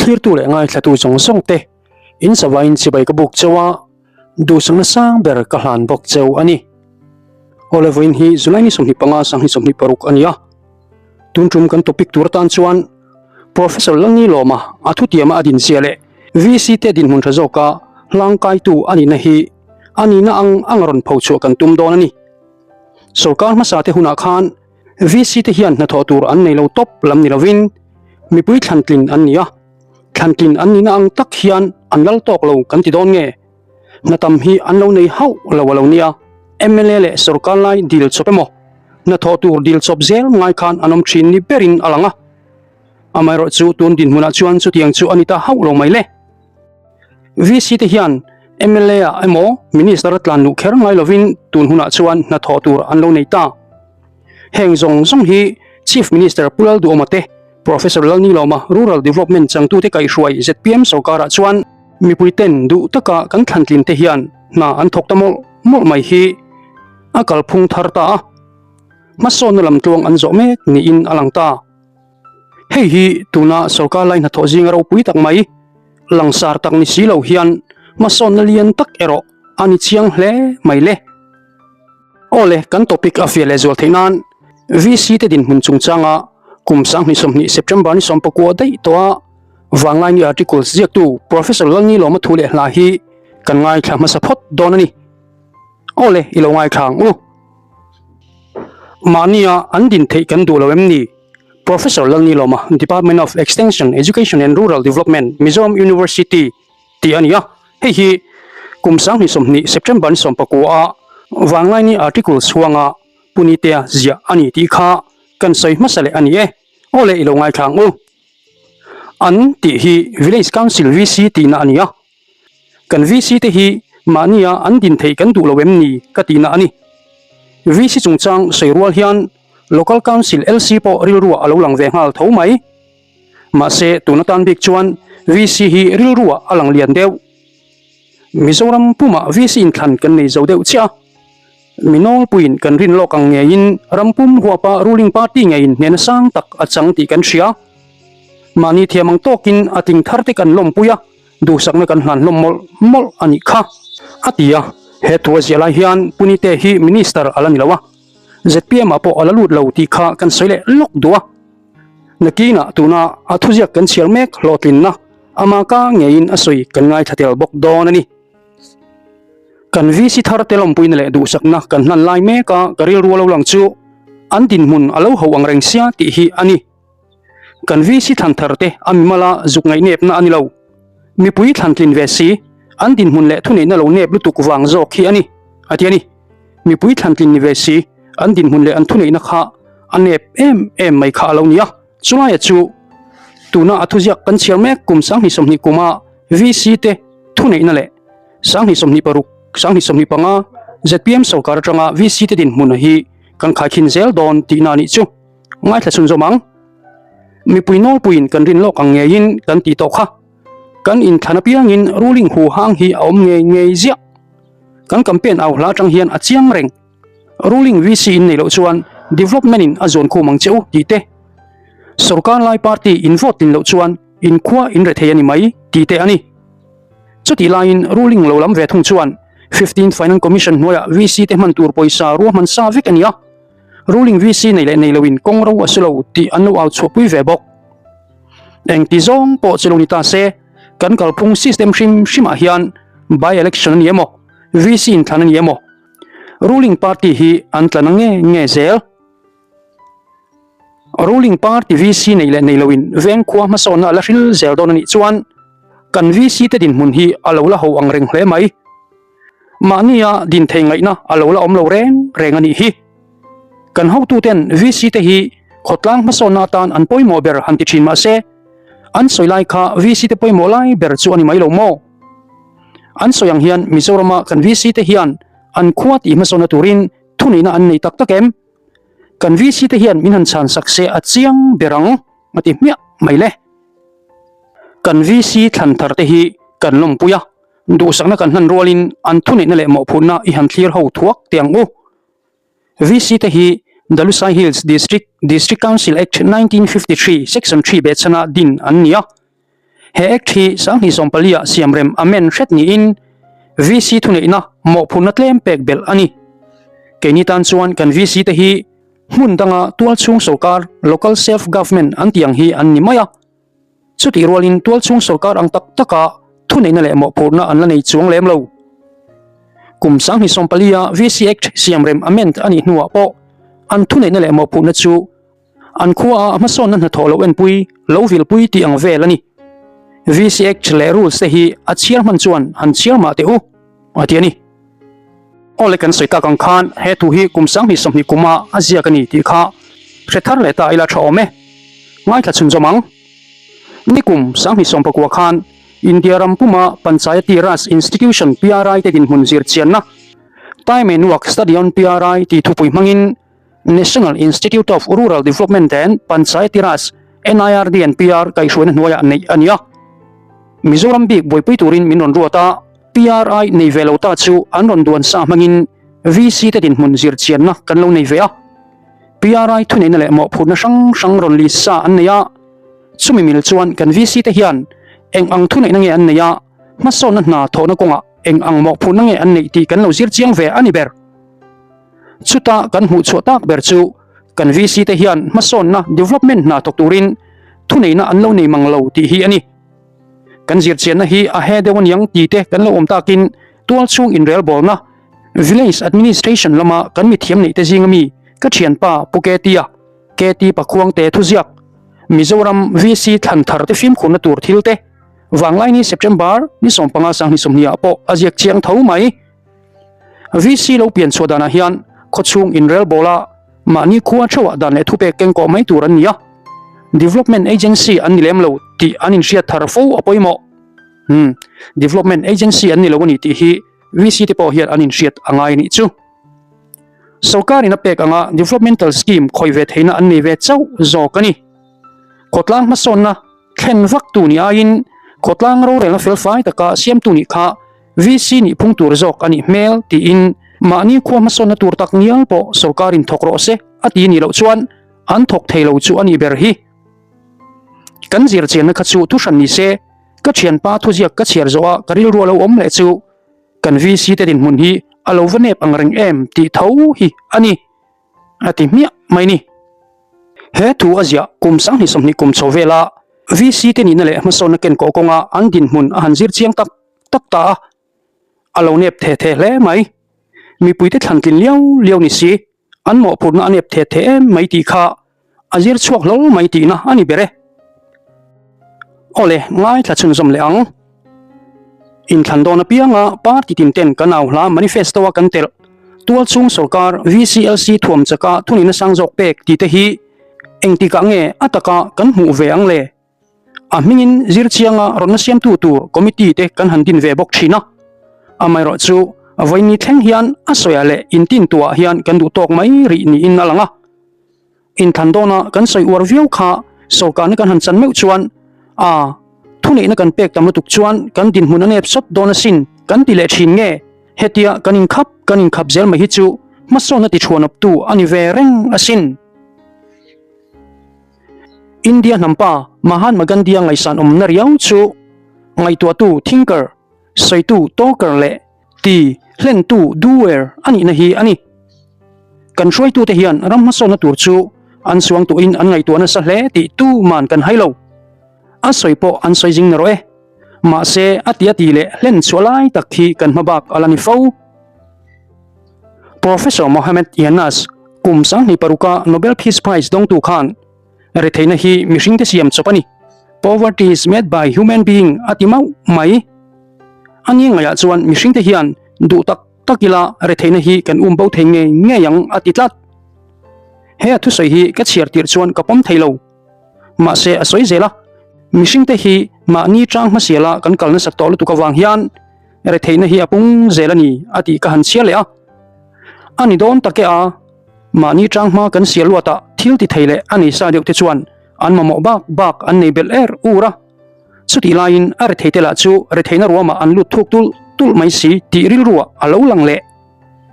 Thlirtu leh ngaithlatu zawng zawng te in zavaiin chibai ka buk cheu a, duhsakna sang ber ka hlan bawk cheu a ni. Awle vawiin hi July ni 25 2026 a ni a, tun tum kan topic tur atan chuan Professor Lalni Lawma a thutiama a dinzia leh VC te dinhmun tha zawka hlangkaitu a nihna hi a nihna ang ang rawn phochhuah kan tum dawn a ni. Sorkar hmasa te hunah khan VC te hian hnathawh tur an nei lo tawp lam ni lovin mipui thlantlin an ni a, thlantlin an nihna ang tak hian an lal tawk lo kan ti dawn nge? Hna tam hi an lo nei hauh lo a lo nia, mla leh sorkar lai dil chawp emaw hnathawh tur dil chawp zel ngai khan an awm thin ni berin a lang a. Amaherawhchu tun dinhmunah chuan chutiang chu a ni ta hauh lo mai le. VC te hian mla ah emaw Minister a tlan luh kher ngai lovin tun hunah chuan hnathawh tur an lo nei ta. Heng zawng zawng hi Chief Minister Pu Lalduhawma te, Professor Lalnilawma Rural Development changtute kaihhruai zpm sorkarah chuan mipui ten duh taka kan thlantlin te hian hna an thawk ta mawlh mawlh mai hi a kalphung thar ta a, hmasawnna lamtluang an zawh mek niin a lang ta. Hei hi tuna sorkar lai hnathawh zinga ropui tak mai, langsar tak ni si lo hian hmasawnna lian tak erawh a ni chiang hle mai le. Aw le, kan topic a fiah leh zual theih nan VC te dinhmun chungchanga kum 2020 September ni 19 daih tawha Vanglaini articles ziaktu Professor Lalnilawma thu leh hla hi kan ngaithla hmasa phawt dawn a ni. Aw le, i lo ngaithla ang u. Mahnia an din theih kan duh lo em ni? Professor Lalnilawma, Department of Extension, Education and Rural Development, Mizoram University tih a ni a. Hei hi kum 2020 September ni 19 a Vanglaini article chhuanga Punitea ziah a ni tih kha kan sawi hmasa leh a ni e. Aw le, i lo ngaithla ang u. An tih hi Village Council VC tihna a ni a. Kan VC te hi mahnia an din theih kan duh lo em ni ka tihna a ni. VC chungchang sawi rual hian Local Council LC pawh rilruah a lo lang ve nghal tho mai. Mahse tun atan bik chuan VC hi rilruah a lang lian deuh. Mizoram pumah VC inthlan kan nei zo deuh chiah a. Mi nawlpuiin kan rin lawk ang ngeiin ram pum huapa ruling party ngeiin hnena sang tak a chang tih kan hria. Mahni thiam ang tawkin a tling thar te kan lawmpui a. Duhsakna kan hlan hlawm mawlh mawlh a nih kha, a ti a. He thu a ziah lai hian Punite hi Minister a la ni lo a, zpm ah pawh a la lut lo tih kha kan sawi leh lawk duh a. Nakinah tuna a thuziak kan chhiar mek hlawhtlinna ama ka ngeiin a sawi kan ngaithla tel bawk dawn a ni. Kan VC thar te lawmpuina leh duhsakna kan hlan lai mek a, ka rilru a lo lang chu an dinhmun a lo ho ang reng sia tih hi a ni. Kan VC thlan thar te a mimala zuk ngaihnepna a ni lo. Mipui thlan tlin ve si, an dinhmun leh thuneihna lo nep lutuk vang zawk hi a ni, a ti a ni. Mipui thlan tlin ni ve si, an dinhmun leh an thuneihna kha a nep em em mai kha a lo ni a. Chulaia chu tuna a thuziak kan chhiar mek kum 2020 kuma VC te thuneihna leh 2026, 2025 zpm sorkar atanga VC te dinhmun hi kan khaikhin zel dawn tihna a nih chu. Ngaithla chhun zawm ang. Mipui nawlpuiin kan rin lawk ang ngeiin kan tih tawh kha. Kan inthlan apiangin ruling hu hang hi a awm ngei ngei ziah. Kan campaign au hla atang hian a chiang reng. Ruling VC in nei loh chuan development in a zawn khum ang che u tih te. Sorkar lai party in vote tlin loh chuan in khua in rethei a ni mai tih te a ni. Chutih laiin ruling lo lam ve thung chuan Fifteenth Finance Commission hnuaiah VC te hman tur pawisa ruahman sa vek a ni a. Ruling VC nei leh nei loin kawng ro a su lo tih an lo au chhuahpui ve bawk. Engti zawng pawh chu lo ni ta se, kan kalphung system hrim hrimah hian by election a ni emaw, VC inthlan a ni emaw, ruling party hi an tla na nge nge zel. Ruling party VC nei leh nei loin vengkhua hmasawnna a la hril zel dawn a nih chuan kan VC te dinhmun hi a lo la ho ang reng hle mai. Mahnia din thei ngaihna a lo la awm lo reng reng a nih hi. Kan hotuten VC te hi khawtlang hmasawnna atan an pawimawh ber han ti thin mah se, an sawi lai kha VC te pawimawh lai ber chu a ni mai lo maw? An sawi ang hian Mizorama kan VC te hian an khua tih hmasawnna turin thuneihna an nei tak tak em? Kan VC te hian min han chhan sak se a chiang ber ang a ti hmiah mai le. Kan VC thlan thar te hi kan lawmpui a. Duhsakna kan hlan rualin an thuneihna leh mawhphurhna i han thlir ho thuak teh ang u. VC te hi Dalusai Hills District, District Council Act 1953 Section 3 behchhana din an ni a. He Act hi 2014 ah siamrem amend hret niin VC thuneihna mawhphurhna tlem pek belh a ni. Keini tan chuan kan VC te hi hmun danga tualchhung sorkar, local self government, an tih ang hi an ni mai a. Chutih rualin tualchhung sorkar ang tak taka thuneihna leh mawhphurhna an la nei chuang lem lo. Kum 2014 a VC Act siamrem amend a nih hnuah pawh an thuneihna leh mawhphurhna chu An khuaah hmasawnna hnathawh lo enpui, lo vilpui tih ang vel a ni. VC Act leh Rules te hi a chhiar hman chuan han chhiar mah teh u, a ti a ni. Aw le kan sawi tak ang khan he thu hi kum 2020 kuma a ziak a ni tih kha hre thar leh ta ila tha awm e. Ngaithla chhunzawm ang. Nikum 2019 khan India ram puma Panchayati Raj Institution, PRI, te dinhmun zir chianna Time and Work Study on PRI tih thupui hmangin National Institute of Rural Development and Panchayati Raj, NIRD and PR, kaihhruaina hnuaiah neih a ni a. Mizoram bik buaipui turin min rawn ruat a, PRI nei ve lo ta chu an rawn duan sa hmangin VC te dinhmun zir chianna kan lo nei ve a. PRI thuneihna leh mawhphurhna hrang hrang rawn list sa an nei a, chumi mil chuan kan VC te hian eng ang thuneihna nge an neih a, hmasawnna hna thawhna kawngah eng ang mawhphurhna nge an neih tih kan lo zir chiang ve a ni ber. Chuta kan hmuh chhuah tak ber chu kan VC te hian hmasawnna, development, hna thawk turin thuneihna an lo nei mang lo tih hi a ni. Kan zirchianna hi a he deuh aniang ti te kan lo awm takin tualchhung inrelbawlna, village administration, lama kan mithiam neih te zinga mi ka thianpa Pu KT-a, KT Pakhuangte thuziak, Mizoram VC thlan thar te fimkhurna tur thil te, Vanglaini September ni 15 2020 ah pawh a ziak chiang tho mai. VC lo pian chhuah danah hian khawchhung inrelbawla mahni khua theuhah dan leh thupek kengkawh mai tur an ni a, Development Agency an ni lem lo tih an inhriat thar fo a pawimawh. Hmm, Development Agency an ni lo a ni tih hi VC te pawh hian an inhriat a ngai a nih chu. Sorkarin a pek anga Developmental Scheme khawih ve theihna an nei ve chauh zawk a ni. Khawtlang hmasawnna thlen vak tu ni aiin khawtlang rorelna felfai taka siamtu nih kha VC nih phung tur zawk a nih hmel tiin mahni khua hmasawnna tur tak ngial pawh sorkarin thawk rawh se a ti nih loh chuan an thawk thei lo chu a nih ber hi. Kan zir chianna kha chu thuhran ni se, ka thianpa thuziak ka chhiar zawh a ka rilru a lo awm leh chu kan VC te dinhmun hi a lo va nep ang reng em tih tho hi a ni a ti hmiah mai ni. He thu a ziah kum 2020 kum chho vela VC te nihna leh hmasawnna kenkawh kawnga an dinhmun a han zir chiang tak tak ta a, a lo nep the the hle mai. Mipuite thlan tlin liau liau ni si, an mawhphurhna a nep the the em mai tih kha a zir chhuak hlawl mai tihna a ni ber e. Awle, ngaithla chhunzawm leh ang. Inthlan dawn apianga party tin ten kan au hla manifesto a kan telh, tualchhung sorkar VCLC thuam chaka thunihna sang zawk pek tih te hi engtikah nge a taka kan hmuh ve ang le? A hmingin zirchianga rawnna siamtu tur committee te kan han din ve bawk thin a. Amaherawh chu vawiin thleng hian a sawiah leh intintuah hian kan duh tawk mai rih niin a lang a. Inthlan dawna kan sawi uar viau kha sorkarna kan han chan meuh chuan a thuneihna kan pek tam lutuk chuan kan dinhmun a nep sawt dawn asin kan ti leh thin nge? Hetia kan inkhap kan inkhap zel mai hi chu hmasawnna tichhuanawptu a ni ve reng asin. India hnampa Mahatma Gandhi-a ngaihsan awmna riau chu ngaihtuahtu, thinker, sawitu, talker, leh ti hlentu, doer, a nihna hi a ni. Kan hruaitute hian ram hmasawnna tur chu an suang tuhin an ngaihtuah nasa hle tih tuman kan hai lo. A sawi pawh an sawi zing narawh e. Mahse, a ti a ti leh hlen chhuah lai tak hi kan hma bak a la ni fo. Professor Mohamed Yunus, kum 26 a Nobel Peace Prize dawngtu khan, Retheihna hi mihringte siam chawp a ni, Poverty is made by human being, a ti mauh mai. A ni ngaiah chuan mihringte hian duh tak tak ila retheihna hi kan um bo thei ngei ngei ang a ti tlat. He a thusawi hi ka chhiar tirh chuan ka pawm thei lo. Mahse a sawi zel a, mihringte hi mahni tang hmasiala kan kal nasat tawh lutuk avang hian Retheihna hi a pung zel a ni a tih ka han chhiar leh a. A ni dawn tak e a, mahni tang hma kan sial luatah thil ti thei leh a nei sa deuh te chuan an mamawh bak bak an nei belh er ur a. Chutih laiin a retheite lah chu retheihna ruamah an lut thuk tulh tulh mai si tih rilruah a lo lang leh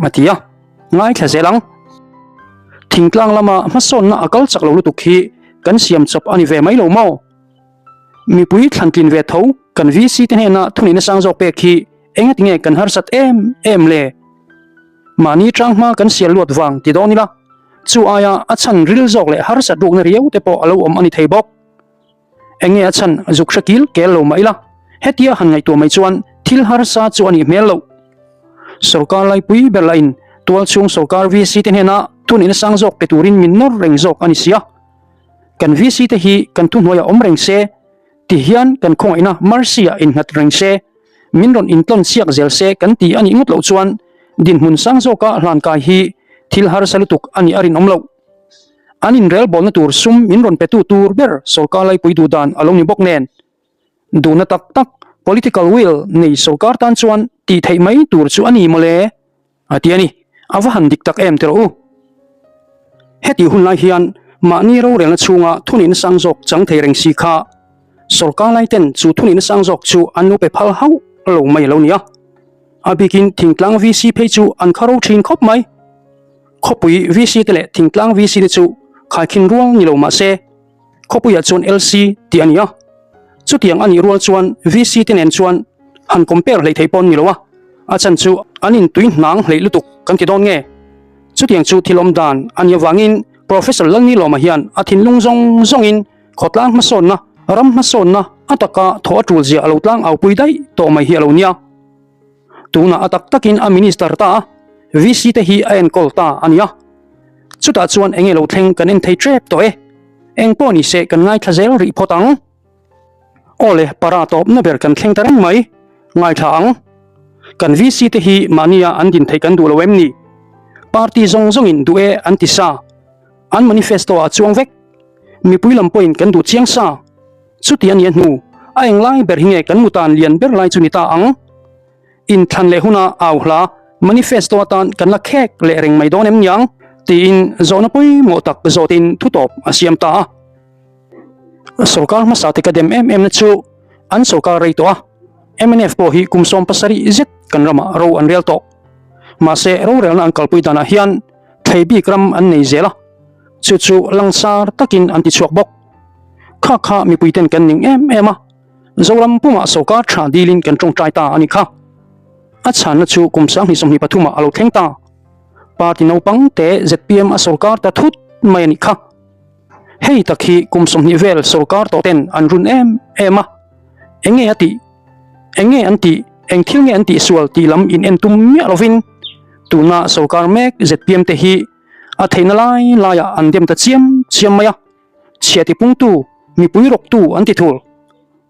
a ti a, ngaithla zel ang. Thingtlang lama hmasawnna a kal chak lo lutuk hi kan siam chawp a ni ve mai lo maw? Mipui thlantlin ve tho kan VC te hnena thuneihna sang zawk pek hi engati nge kan harsat em em le? Mahni tanghma kan sial luat vang ti dawn ila, chu aia a chhan ril zawk leh harsat rukna riau te pawh a lo awm a ni thei bawk. Enge a chhan zuk hre kil kel lo mah ila, hetia han ngaihtuah mai chuan thil harsa chu a nih hmel loh. Sorkar laipui ber lahin tualchhung sorkar VC te hnena thuneihna sang zawk pe turin min nawr reng zawk a ni sia. Kan VC te hi kan thuhnuaiah awm reng se, ti hian kan khawngaihna mercy-ah innghat reng se, min rawn intlawn chhiak zel se kan ti a nih ngawt loh chuan dinhmun sang zawka hlankai hi thil harsa lutuk a nih a rinawm loh. An inrelbawlna tur sum min rawn petu tur ber sorkar laipui duh dan a lo ni bawk nen, duhna tak tak political will nei sorkar tan chuan tih theih mai tur chu a ni mawle a ti a ni. A va han dik tak em tiraw u? Heti hun lai hian mahni rorelna chhunga thuneihna sang zawk chang thei reng si kha sorkar laiten chu thuneihna sang zawk chu an lo pe phal hauh lo mai a lo ni a. A bikin thingtlang VC phei chu an kharo thin khawp mai. Khawpui VC te leh thingtlang VC te chu khaikhin rual ni lo mah se, khawpuiah chuan LC tih a ni a. Chutiang a nih rual chuan VC te nen chuan han compare hleih theih pawh an ni lo a, a chhan chu an intui hnang hleih lutuk kan ti dawn nge? Chutiang chu thil awm dan a nih avangin Professor Lalnilawma hian a thinlung zawng zawngin khawtlang hmasawnna, ram hmasawnna a taka thawh a tul zia a lo tlang aupui daih tawh mai hi a lo nia. Tunah a tak takin a minister ta a, VC te hi a enkawl ta a nia. Chutah chuan enge lo thleng kan en thei tep tawh e. Eng pawh ni se kan ngaithla zel rih phawt ang. Aw le, para tawpna ber kan thleng ta reng mai. Ngaithla ang. Kan VC te hi mahnia an din theih kan duh lo em ni? Party zawng zawngin duh e an ti sa. An manifesto ah chuang vek. Mipui lam pawhin kan duh chiang sa. Chuti a nia hnu, a englai ber hi nge kan mutan lian ber lai chu ni ta ang? Inthlan leh huna au hla manifesto atan kan la khek leh reng mai dawn em niang? Tiin zawhna pawimawh tak zawtin thutawp a siam ta a. Sorkar hmasa te ka dem em em na chu an sorkar rei tawh a, mnf pawh hi kum 70 zet kan ramah ro an rel tawh. Mahse rorelna an kalpui danah hian thlei bik ram an nei zel a, chu chu langsar takin an tichhuak bawk. Kha kha mipuiten kan ning em em a, Zoram pumah sorkar tha dilin kan tawngtai ta a ni kha. A chhanna chu kum 2023 ah a lo thleng ta. Party naupang te zpm a sorkar ta thut mai a ni kha. Hei tak hi kum 20 vel sorkar tawh ten an run em em a. Eng nge a tih? Eng nge an tih? Eng thil nge an tih sual tih lam in en tum miah lovin tuna sorkar mek zpm te hi a theihna lai laiah an dem ta chiam chiam mai a. Chhia tipungtu, mipui rawktu an ti thul.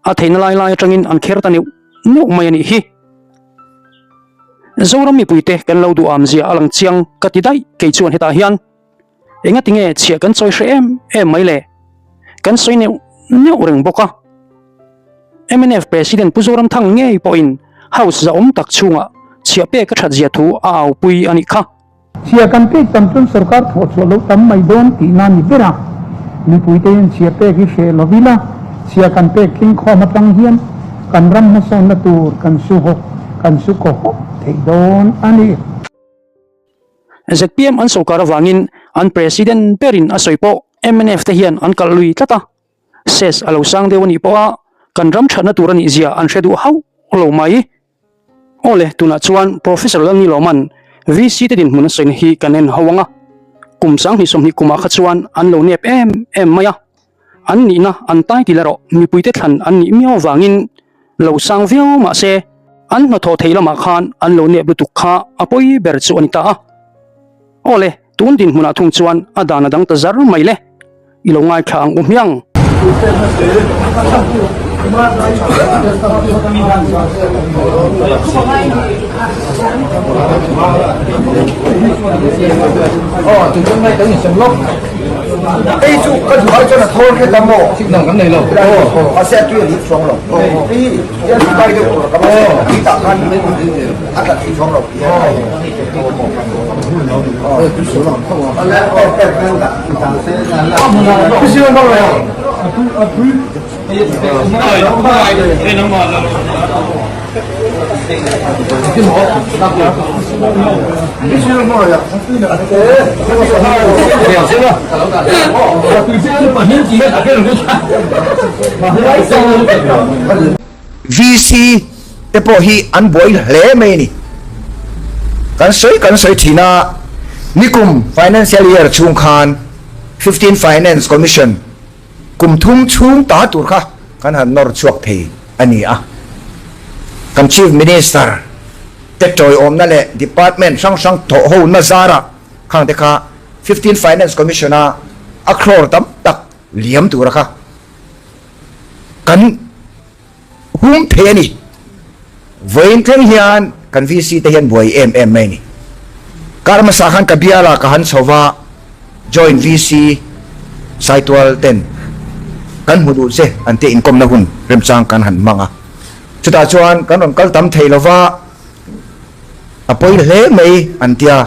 A theihna lai lai atangin an kher ta neuh neuh mai a nih hi. Zoram mipuite kan lo duh am zia a lang chiang ka ti daih kei chuan hetah hian engati nge chhia kan chawi hreh em em mai le? Kan sawi neuh neuh reng bawk a. Mnf President Pu Zoramthang ngei pawhin House zahawm tak chhungah chhia pek a that zia thu a aupui a nih kha. Chhia kan pek tam chuan sorkar thawh chhuah lo tam mai dawn tihna a ni ber a, mipuite hian chhia pek hi hreh lo ila, chhia kan pek tling khawm atang hian kan ram hmasawnna tur kan su hawk, kan su kaw hawk thei dawn a ni. Zpm an sorkar avangin an President berin a sawi pawh mnf te hian an kalh lui tlat a, ses a lo sang deuh a nih pawha kan ram thatna tur a nih zia an hre duh hauh lo mai. Aw le, tunah chuan Professor Lalnilawman VC te dinhmun a sawina hi kan en ho ang a, kum 2020 kumah kha chuan an lo nep em em mai a, an nihna an tai til erawh mipuite thlan an nih miau avangin lo sang viau mah se an hnathawh theih lamah khan an lo nep lutuk kha a pawi ber chu a ni ta a. Aw le, tun dinhmunah thung chuan a dan a dang ta zar mai le. I lo ngaithla ang u hmiang. VC te pawh hi an buai hle mai a ni. Kan sawi kan sawi thin a, nikum financial year chhung khan Fifteen Finance Commission kum thum chhung ta tur kha kan han nawr chhuak thei a ni a. Kan Chief Minister te tawiawmna leh Department hrang hrang thawh ho na zarah khang te kha Fifteen Finance Commission a a crore tam tak liam tura kha kan hum thei a ni. Vawiin thleng hian kan VC te hian buai em em mai a ni. Kar hmasa khan ka biala ka han chho va, Joint VC Saitual ten kan hmu duh che an tia inkawmna hun remchang kan han hmang a. Chutah chuan kan rawn kal tam thei lo va, a pawi hle mai an tia.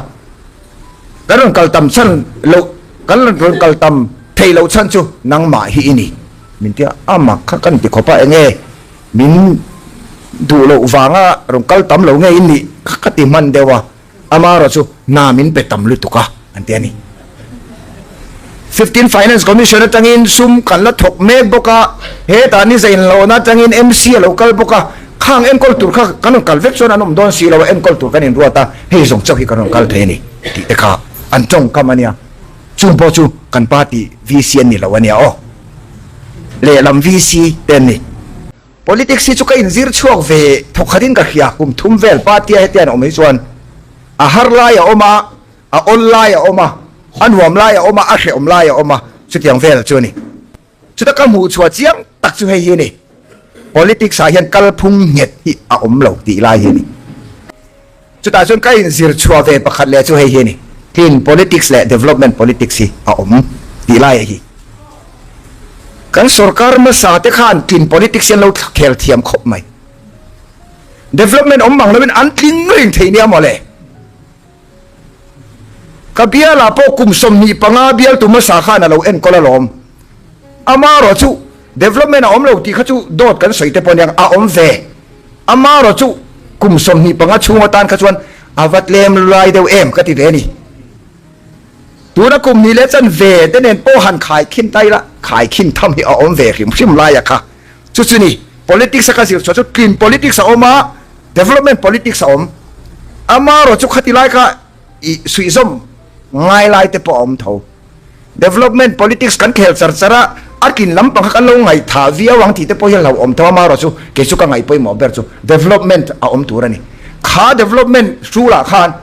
Kan rawn kal tam chhan loh, kan rawn kal tam thei loh chhan chu nangmah hi i ni. Min tia a mak kha kan ti khawp a, enge min duh loh vanga rawn kal tam lo nge in nih kha ka ti hman deuh a, amarawh chu hna min pe tam lutuk a an ti a ni. Fifteen Finance Commission atangin sum kan la thawk mek bawk a, hetah ni zainhlawhna atangin MC a lo kal bawk a, khang enkawl tur kha kan rawn kal vek chuan an awm dawn si lo a, enkawl tur kan inruat a, hei zawng chauh hi kan rawn kal thei a ni tih te kha an tawngkam a nia. Chung pawh chu kan party VC an ni lo a nia aw. Lehlam VC te an ni. Politics hi chu ka inzir chhuak ve thawk khatin ka hria, kum thum vel party a hetiang awm hi chuan a har lai a awm a, a awl lai a awm a, a nuam lai a awm a, a hrehawm lai a awm a, chutiang vel chu a ni. Chuta ka hmuh chhuah chiang tak chu hei hi a ni, Politics ah hian kalphung nghet hi a awm lo tih lai hi a ni. Chutah chuan ka inzir chhuah ve pakhat leh chu hei hi a ni, Clean politics leh development politics hi a awm tih lai a hi. Kan sorkar hmasa te khan clean politics hi an lo khel thiam khawp mai. Development awm mang lovin an tling reng thei nia mawle. Ka bialah pawh kum 25 bialtu hmasa khan a lo enkawl alawm. Amarawh chu development a awm lo tih kha chu dawt kan sawi te pawh aniang a awm ve. Amarawh chu kum 25 chhung atan kha chuan a va tlem lai deuh em ka ti ve a ni. Tuna kum hnih leh chan ve te nen pawh han khaikhin ta ila, khaikhin tham hi a awm ve hrim hrim laia kha. Chu chu ni, politics a ka zir chhuah chu clean politics a awm a, development politics a awm. Amarawh chu khati lai kha i suihzawm ngai lai te pawh a awm tho. Development politics kan khel char char a, a tlin lampang kha kan lo ngaihthah viau ang tih te pawh hi a hlauhawm tho. Amarawh chu kei chu ka ngaih pawimawh ber chu development a awm tur a ni. Kha development hrulah khan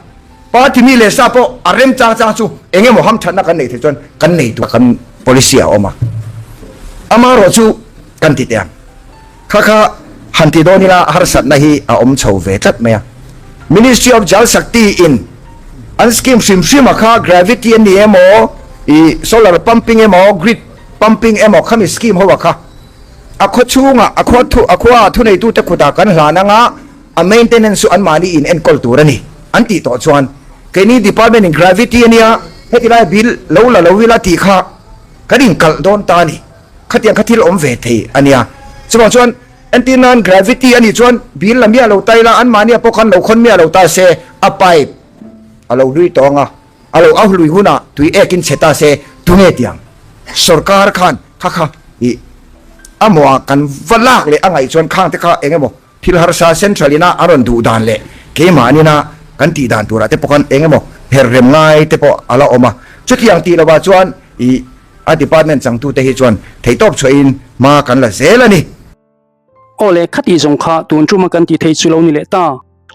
Party mi leh sa pawh a rem chang chang chu eng emaw hamthatna kan neih theih chuan kan nei tur kan policy a awm a, amarawh chu kan ti teh ang. Kha kha han ti dawn ila harsatna hi a awm chho ve tlat mai a. Ministry of Jal Shakti in an scheme hrim hrim a kha gravity a ni emaw ih solar pumping emaw grid pumping emaw khami scheme ho a kha a khaw chhungah a khua thu a khua thuneitute khutah kan hlan anga A maintenance chu anmahni in enkawl tur a ni an tih tawh chuan keini department in gravity a nia heti lai bill lo la lo ila tih kha kan inkalh dawn ta a ni. Khatiang kha thil awm ve thei a nia. Chuvang chuan entir nan gravity a nih chuan bill la miah lo ta ila anmahnia pawh khan lo khawn miah lo ta se a pipe a lo hlui tawh ang a, a lo a hlui hunah tui ekin chhe ta se tunge tiang sorkar khan kha kha ih a mawh ah kan va lak leh a ngaih chuan khang te kha eng emaw Thil harsa Central ina a rawn duh dan leh keimahnin a kan tih dan turah te pawh khan eng emaw her rem ngai te pawh a la awm a. Chutiang tih lovah chuan ih a department changtute hi chuan theihtawp chhuahin hma kan la zel a ni. Aw le, khati zawng kha tun tuma kan tih theih chu lo ni leh ta.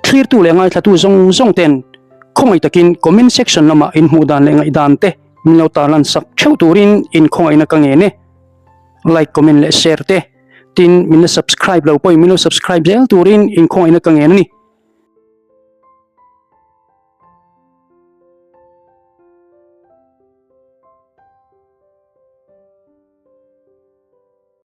Thlirtu leh ngaithlatu zawng zawng ten khawngaih takin comment section lamah inhmuh dan leh ngaihdan te min lo tarlan sak theuh turin inkhawngaihna ka ngen e. Like, comment leh share te. Tin, min la subscribe lo pawhin min lo subscribe zel turin inkhawngaihna ka ngen a ni.